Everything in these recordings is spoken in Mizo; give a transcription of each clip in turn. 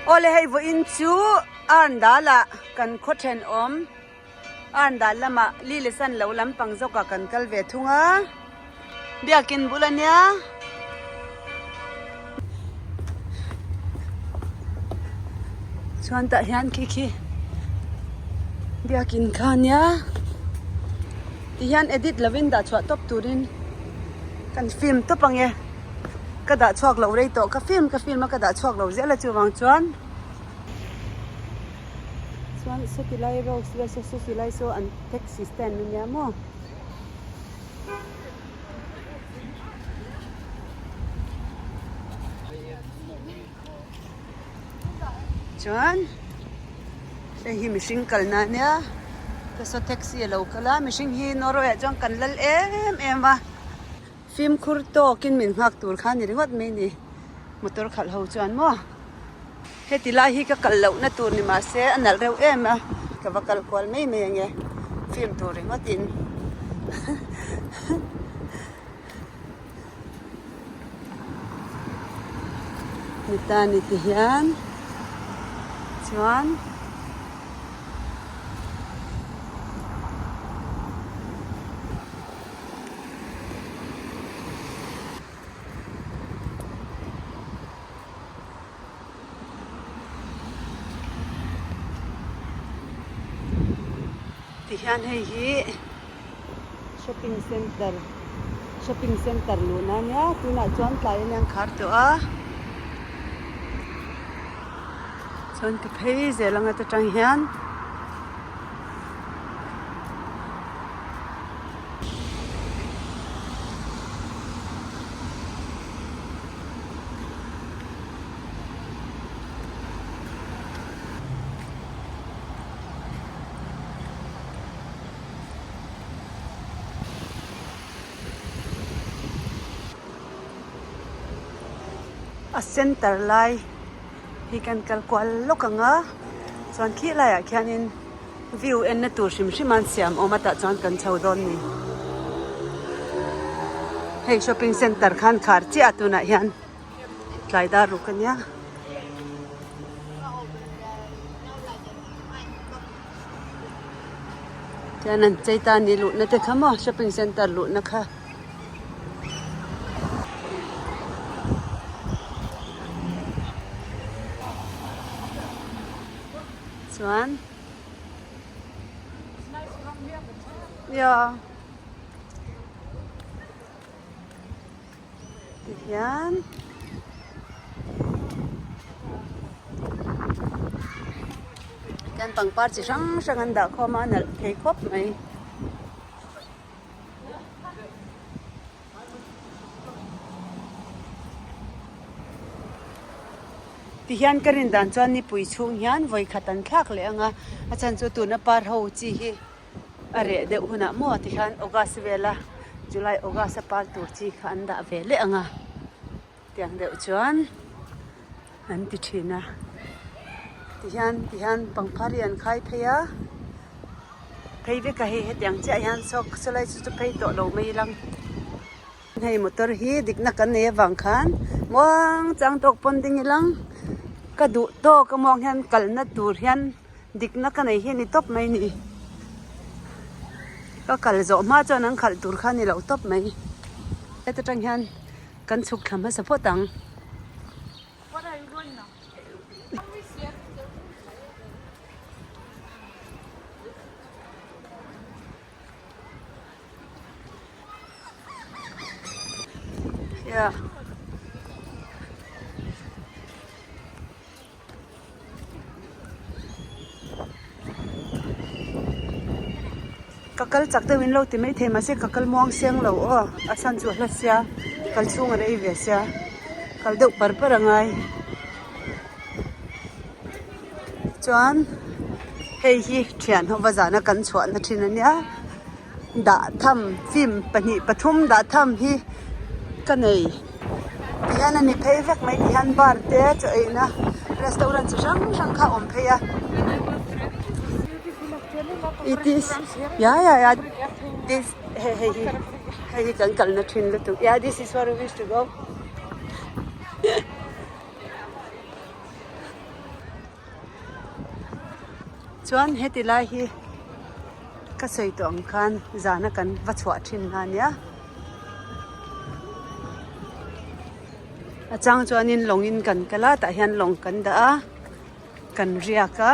Awle hei vawiin chu Arndal ah kan khaw thenawm Arndal lamah Lilisan lo lampang zawkah kan kal ve thung a, biakin bul a nia. Chuan tah hian khi khi biakin kha a nia tihian edit lovin dah chhuah tawp turin kan film tawp ang e ka dah chhuak loh rei tawh ka film ka film a ka dah chhuak lo zel a chuvang chuan chuan sawti lai rose vel saw sawti lai saw an taxi stand a nia maw. Chuan hei hi mihring kalna a nia saw taxi a lo kal a mihring hi Norway ah chuan kan lal em em a fimkhur tawkin min nghak tur kha a ni ringawt mai a ni motor khalh ho chuan maw heti lai hi ka kal lohna tur ni mahse a nalh reuh em a ka va kal kual mai mai ang e film tur ringawtin. Ni ta ni ti hian chuan ti hian hei hi. Shopping center shopping center luhna ania tunah chuan tlai a niang khar tawh a chuan ka phei zel anga ta tang hian. A center lai hi kan kal kual lawk ang a chuan khi laiah khianin view en na tur hrim hrim a an siam awm a tah chuan kan chho dawn a ni hei shopping center khan khar chiah a tunah hian tlai dar ruk a nia. Chuan an chei ta ni luhna te kha maw shopping center luhna kha. Chuan yeah. Tihian tian pangpar chi hrang hrang an dah khawm a a nalh thei khawp mai. Tihian ka rin dan chuan nipui chhung hian vawi khat an thlak leh ang a a chhan chu tuna par ho chi hi. A reh deuh hunah maw tikhian August vela July August a par tur chi kha an dah ve leh ang a tiang deuh chuan an ti thin a tihian tihian pangpar hi an khai phei a phei vek a hei hetiang chiah hian saw sawlai chu chu phei tawh lo mai ila hei motor hi dikna kan nei avang khan muang chang tawk pawn ding ila ka duh tawk a muang hian kalna tur hian. Dikna ka nei hi a ni tawp mai ni. Ka kal zawh hma chuan an khalh tur kha a ni lo tawp mai. Heta tang hian kan chhuk thla hmasa phawt ang. Yeah. Ka kal chak deuh in lo ti maithei mahse ka kal muang seng lo aw a chhan chu a hla sia kal chhung a rei ve sia kal deuh par par a ngai chuan hei hi thian ho va zana kan chhuah na thin a nia dah tham film pahnih pathum dah tham hi ka nei. Tihian a ni phei vek mai tihian bar te chaw eina restaurant chi hrang hrang kha a awm phei a it is ya ya ya this hei hei hi hei hi kan kalna thin lutuk ya this is where we wish to go. Chuan heti lai hi ka sawi tawh ang khan zana kan va chhuah thin na ania. A chang chuanin lawngin kan kal a tah hian lawng kan dah a kan riak a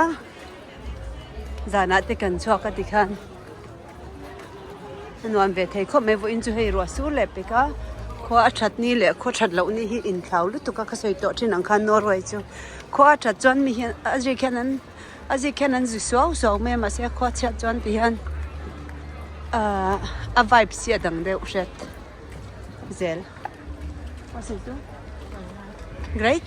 zanah te kan chhuak a tikhan a nuam ve thei khawp mai vawiin chu hei ruah sur leh pek a khua a that ni leh khua that loh ni hi inthlau lutuk a ka sawi tawh thin ang khan Norway chu khua a that chuan mi hian a zik hian an a zik hian an zu suau suau mai a mahse khua chhiat chuan ti hian ahh a vibe hi a dang deuh hret zel. Great.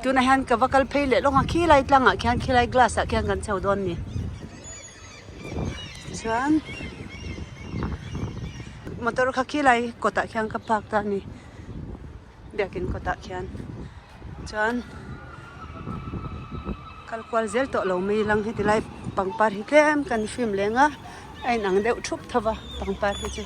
Tunah hian ka va kal phei leh lawng a khilai tlangah khian khilai glass ah khian kan chho dawn ni. Chuan motor kha khilai kawtah khian ka park ta a ni. Biakin kawtah khian chuan kal kual zel tawh lo mai lang heti lai pangpar hi tlem kan film leng a a inang deuh thup tho va pangpar te chu.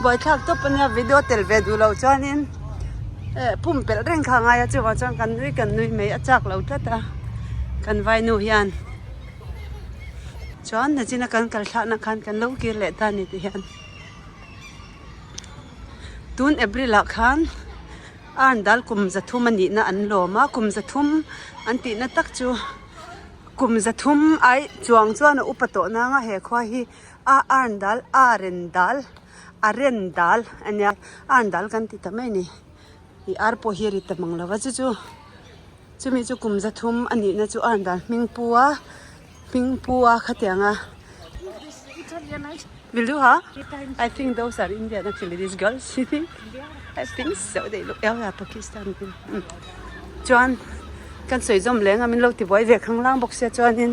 Buaithlak tawp ania video tel ve duh loh chuanin eh pumpelh reng kha a ngai a chuvang chuan kan nui kan nui mai a chak lo tlat a kan vainu hian. Chuan nachina kan kal thlahna khan kan lo kir leh ta a ni ti hian tun April ah khan Arndal kum zathum a nihna an lawm a kum zathum an tihna tak chu kum zathum ai chuang chuan a upa tawh nang a he khua hi a Arndal Arendal Arendal a nia Arndal kan ti ta mai a ni ih ar pawh hi a ri ta mang lo va chu chu. Chumi chu kum zathum a nihna chu a han dan hming pu a hming pu a khatiang a Will do ha? I think those are Indian actually these girls you think? I think so they look oh yeah Pakistan chuan kan sawi zawm leng a min lo ti buai ve khang lang bawk sia chuanin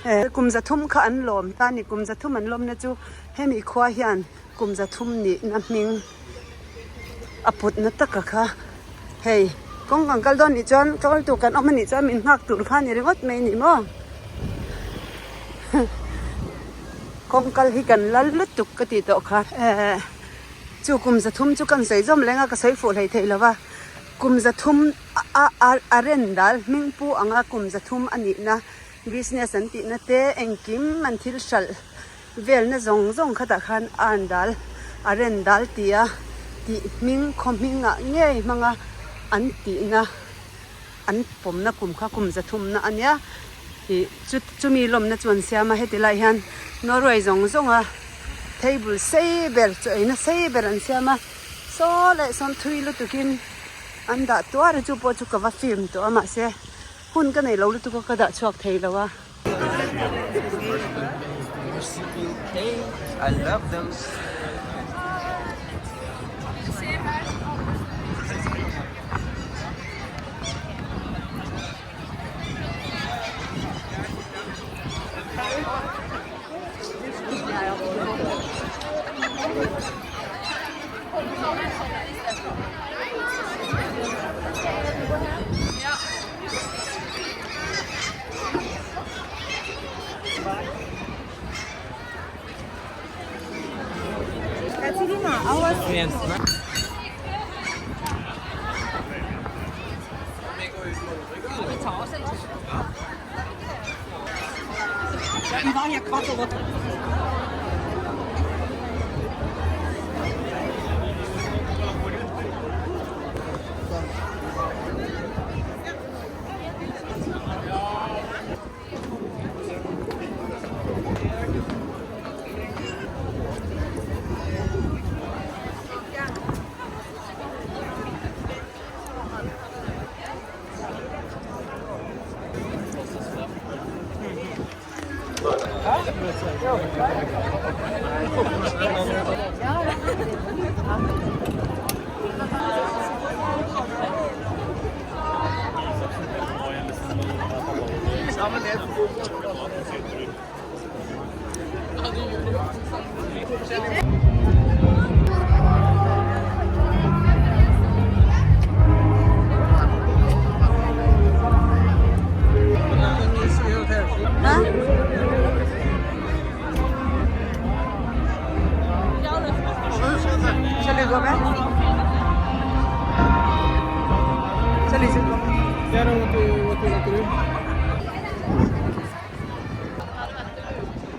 eh kum zathum kha an lawm ta a ni kum zathum an lawmna chu hemi khua hian kum zathum nihna hming a putna taka kha hei kawng kan kal dawn nih chuan kal tur kan awm anih chuan min nghak tur kha a ni ringawt mai a ni maw kawng kal hi kan lal lutuk ka tih tawh kha eh chu kum zathum chu kan sawi zawm leng a ka sawi fuh hlei theih lo va kum zathum a a a ren dal hming pu anga kum zathum a nihna business an tihna te engkim an thil hralh. Velna zawng zawng khatah khan arn dal a ren dal tia tih hming khaw hmingah ngei hmanga an tihna an pawmna kum kha kum zathumna a nia ih chu chumi lawmna chu an siam a heti lai hian Norway zawng zawnga table sei ber chaw eina sei ber an siam a saw leh sawn thui lutukin an dah tuar a chu pawh chu ka va film tawh a mahse hun ka nei lo lutuk a ka dah chhuak thei lo a. I love those.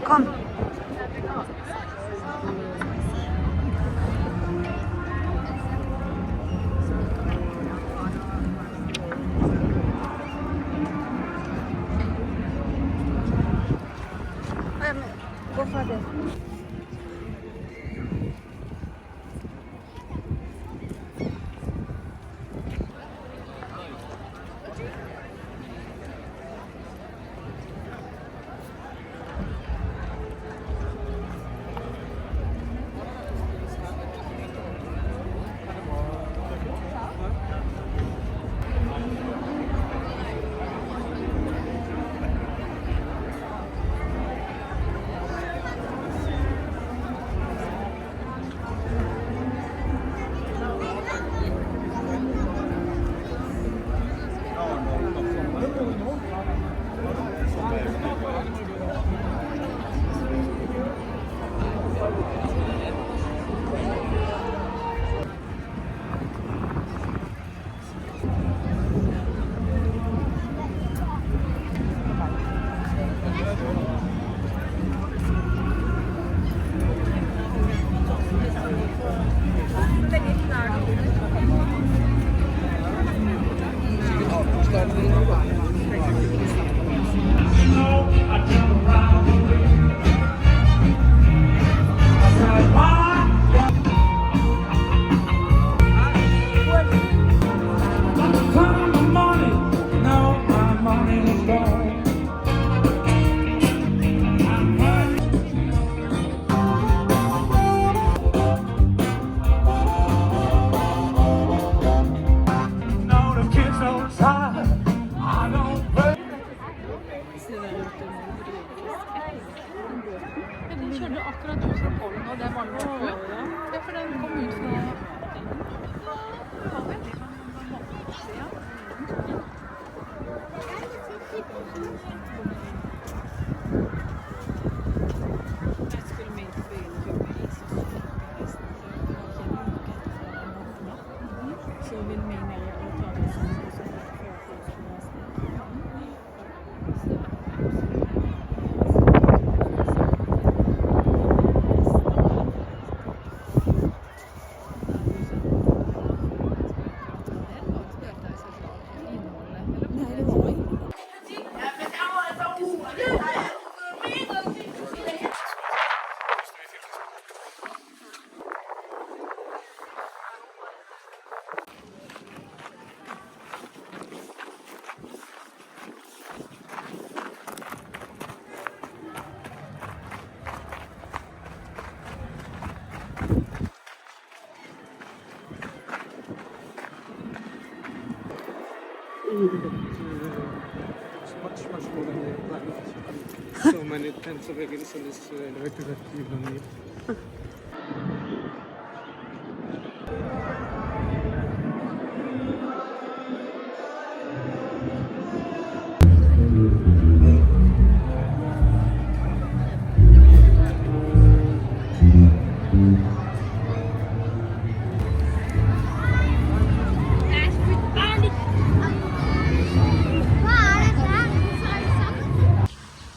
Kom. Go further.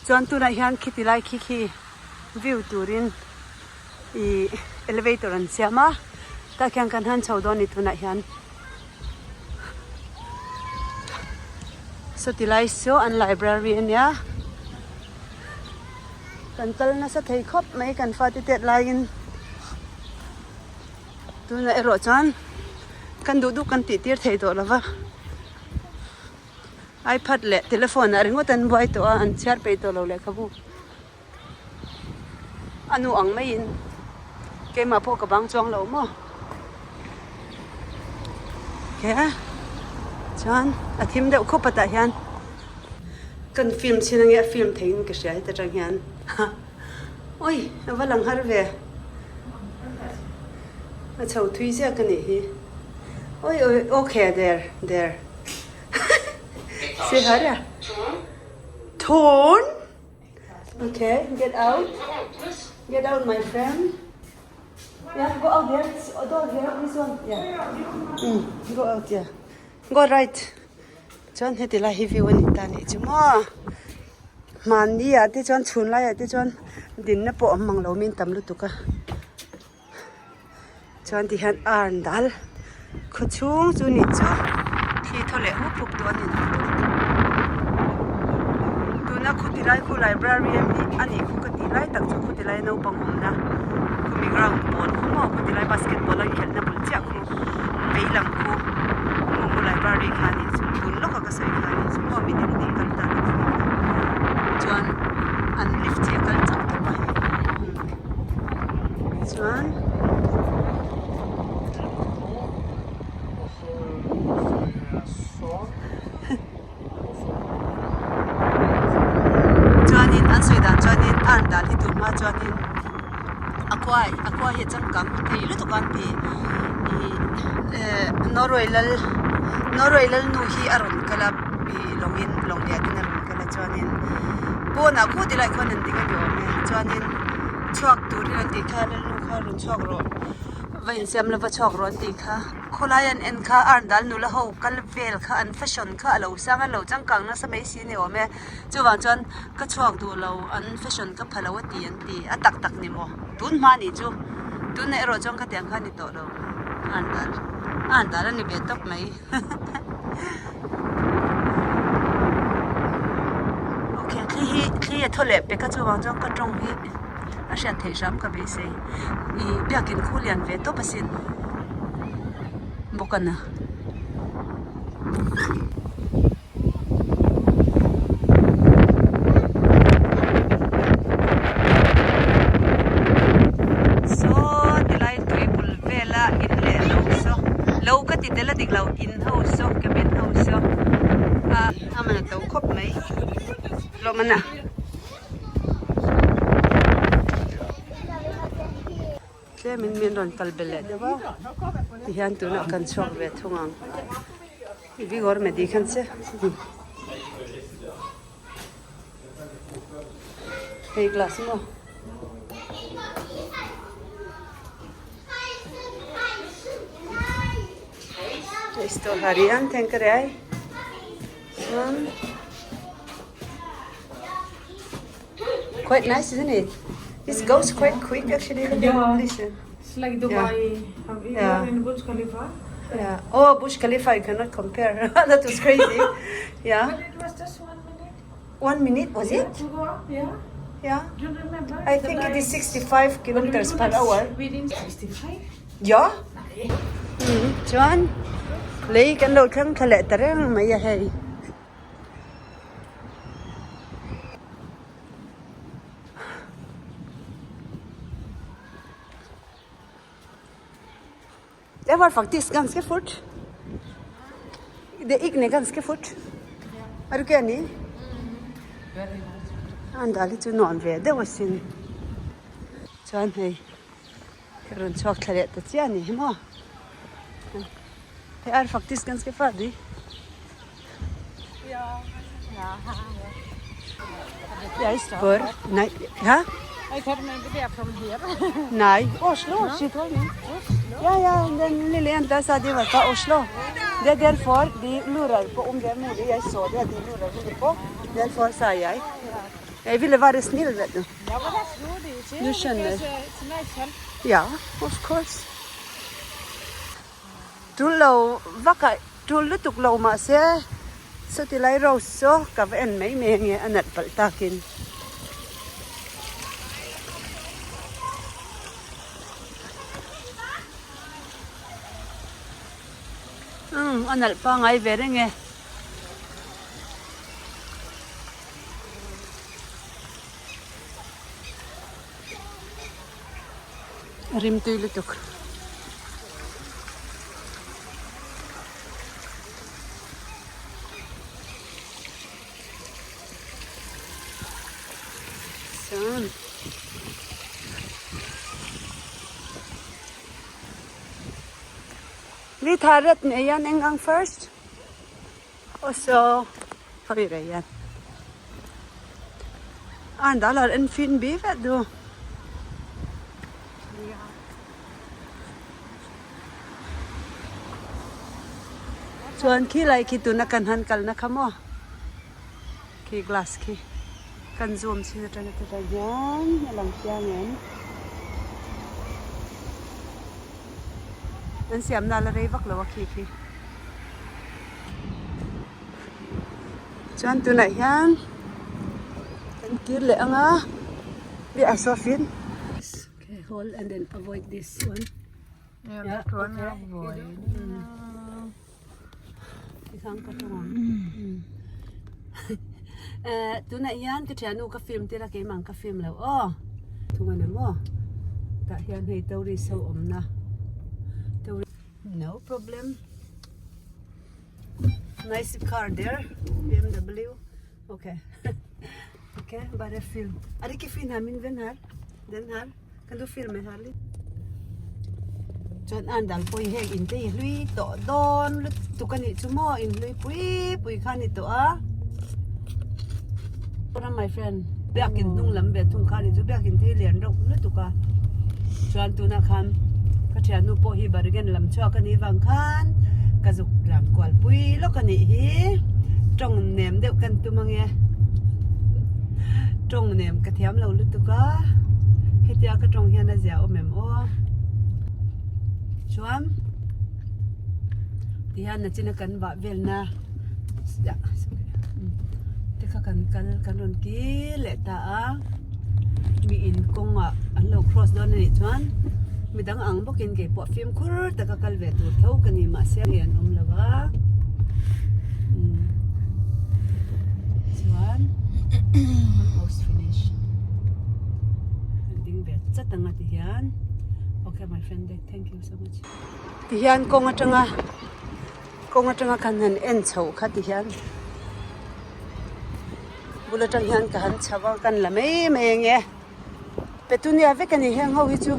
Chuan tunah hian khiti lai khi khi view turin ih elevator an siam a tah khian kan han chho dawn a ni tunah hian sawti lai saw an library a nia kan kal nasa thei khawp mai kan fate tet laiin tunah erawh chuan kan duh duh kan tih tir thei tawh lo va ipad leh telephone ah ringawt an buai tawh a an chhiar peih tawh lo lehkhabu. A nu ang maiin keimah pawh ka bang chuang lo maw he chuan a thim deuh khawp a tah hian kan film chhin ange a film theiin ka hria heta tang hian awi a va lang har ve. A chho thui ziak a nih hi. Oi oi okay there there Se her ja. Torn. Okay, get out. Get out my friend. Yeah, go out there. Door here, this one. Yeah. Mm, go out, yeah. Go right. Chuan heti lai hi view a ni ta nih chu maw. Hmanni ah te chuan chhun lai ah te chuan dinna pawh awm mang lo min tam lutuk a. Chuan ti hian arn dal khaw chhung chu nih chu thli thaw leh hup hup tawh a ni tuna khuti lai khu library a nih a nih khu ka tih lai tak chu khuti lai naupang awmna khumi ground pawn khu maw khuti lai basketball an khelhna bul chiah khu vei lam khu khu khu library kha a nih chu tun lawka ka sawi kha a nih chu maw minute hnih kal ta te pawh chuan an lift hi a kal chak tawp a hei. Chuan chuanin an sawi dan chuanin a han dan hi tun hma chuanin a khua a khua hi a changkang thei lutuk a an ti ih eh Norway lal Norway lal nu hi a rawn kal a ih lawngin lawng lianin a rawn kal a chuanin pawnah khu ti lai khuan an ding a ni awm e chuanin. Chhuak turin an tih kha Lalnu kha rawn chhuak rawh va insiam lova chhuak rawh an tih kha khawlai an en kha Arndal nula ho kal vel kha an fashion kha a lo sang a lo changkang nasa mai si a ni awm e chuvang chuan ka chhuak duh lo an fashion ka pha lo a ti an ti a tak tak ni maw tun hma nih chu tunah erawh chuan khatiang kha a ni tawh lo Arndal Arndal a ni ve tawp mai. Okay thli hi thli a thaw leh pek a chuvang chuan ka tawng hi a hriat theih hram ka beisei ih biakin khu lian ve tawp asin bawk a na. Saw tilai tui bul vela in leh lo saw lo ka ti tel a dik lo in ho saw cabin ho saw ah a man a to khawp mai hlawm a na. Tlemin min rawn kal belh leh deuh a tihian tunah kan chhuak ve thung ang vigor medi khan che hei glass maw. Det står her igjen tenker jeg sånn. Quite nice, isn't it? This goes quite quick actually. Yeah. Listen. It's like Dubai. Yeah. Have you yeah. in Burj Khalifa? Yeah. Oh, Burj Khalifa, you cannot compare. that was crazy. Yeah. But it was just one minute. One minute, was yeah, it? To go up, yeah. Yeah. Do you remember? I think it is 65 kilometers per hour. Within 65? Yeah. Mm. Chuan, lei kan lo thleng thla leh ta reng mai a hei. Det var faktisk ganske fort. Det gikk ned ganske fort. Er du ikke enig? An dal hi chu nuam ve deuh asin. Chuan hei ka rawn chhuak thla leh ta chiah a ni hi maw. Hei ar faktisk ganske ferdig. Jeg spør Nei, hæ? I thought maybe they are from here. Nei, Oslo. She told me. Ja, ja, den lille jenta sa de var fra Oslo. Det er derfor de lurer på om det er mulig. Jeg så det, at de lurer veldig på. Derfor sa jeg. Jeg ville være snill, vet du. Yeah, but that's good, you see. Du skjønner. Because, it's nice help. Ja, of course. Tul lo vak ah tul lutuk lo mahse sawti lai rose chu ka va en mai mai ange a nalh palh takin. Umm a nalh pangai ve reng e. Rim tui lutuk. Chuan. Vi tar rätt igen en gång först. Och så høyre igjen. Arendal har en fin by, vet du. Chuan khi lai khi tuna kan han kalna kha maw khi glass khi kan zoom chin atanga chutah hian a lang chiang em an siamna la rei vak lo a khi khi. Chuan tunah hian kan kir leh ang a we are so fin okay hold and then avoid this one Yeah, that one avoid. Tikhan ka tawng ang eh tunah hian ka thiannu ka film tir a keimah ang ka film lo aw thung a ni maw tah hian hei tourist ho awmna tourist no problem. Nice car there, BMW. Okay. Okay, bare film. Er det ikke fin her, min venn her? Den her. Kan du filme her litt? Chuan an dal pawh hi heng in te hi hlui tawh dawn lutuk a nih chu maw in hlui pui pui kha a ni tawh a. My friend, biakin hnung lam ve thung kha a ni chu biakin te hi lian reuh lutuk a. Chuan tunah khan ka thiannu pawh hi bargain lam chhuak a nih vang khan ka zuk tlan kual pui lawk a nih hi tawng nem deuh kan tum ange tawng nem ka thiam lo lutuk a hetia ka tawng hian a zia awm em aw chuan tihian nachina kan vah velna te kha kan kal kan rawn kil leh ta a. Mi in kawngah an lo cross dawn a nih chuan midang ang bawkin kei pawh fimkhur taka kal ve tur tho ka ni mahse hei an awm lo va umm chuan almost finish an ding ve chat ang a ti hian okay my friend thank you so much ti hian kawng atanga kawng atanga khan han en chhoh kha ti hian. Bul atang hian ka han chho a kan la mai mai ang e petunia vek a ni heng ho hi chu.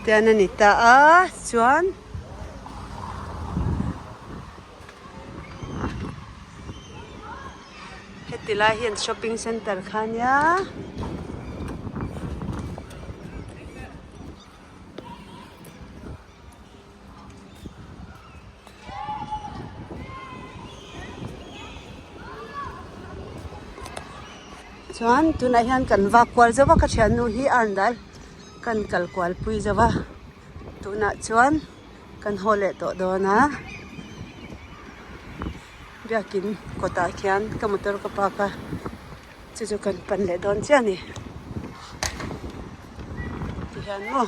Tian a ni ta a chuan. Heti lai hian shopping center kha ania. Chuan tunah hian kan vak kual zauh a ka thiannu hi a rawn dal kan kal kual pui zauh a tunah chuan. Kan haw leh tawh dawn a, biakin kawtah khian ka motor ka park a, chu chu kan pan leh dawn chiah a ni. Tihian maw.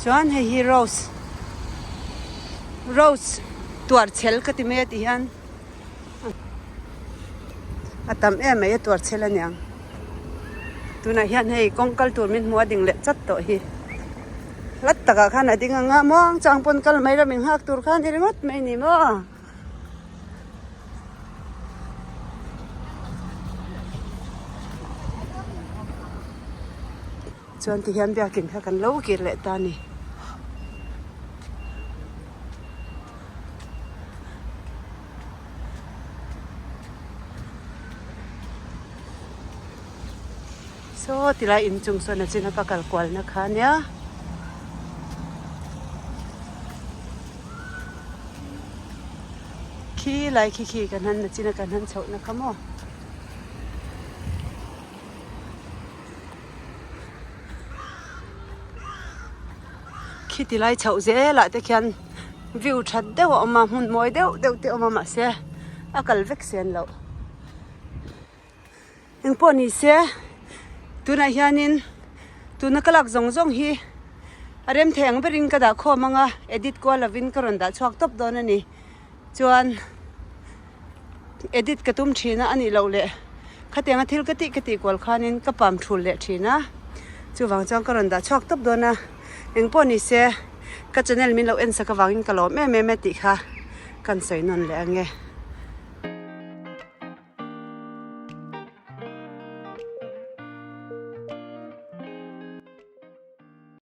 Chuan hei hi rose rose tuar chhel ka ti mai a tih hian. A tam em mai a tuar chhel aniang tunah hian hei kawng kal tur min hmu a ding leh chat tawh hi hlat takah khan a ding ang a muang chang pawn kal mai ram inghak tur khan i ringawt mai a ni maw. Chuan ti hian biakin kha kan lo kir leh ta a ni. Saw tilai inchung sawn a chin a ka kal kual na kha ania. Khi lai khi khi kan han na chin a kan han chhoh na kha maw. Khi ti lai chhoh zelah te khian view that deuh a awm a, hmun mawi deuh deuh te a awm a mahse a kal vek sen loh. Engpawh ni se tunah hianin tuna ka lak zawng zawng hi a rem thei ang berin ka dah khawm ang a, edit kual lovin ka rawn dah chhuak tawp dawn a ni. Chuan edit ka tum thin a, a nih loh leh khatianga thil ka tih ka tih kual khanin ka pam thul leh thin a, chuvang chuan ka rawn dah chhuak tawp dawn a. Engpawh ni se ka channel min lo en sak avangin ka lawm em em e tih kha kan sawi nawn leh ang e.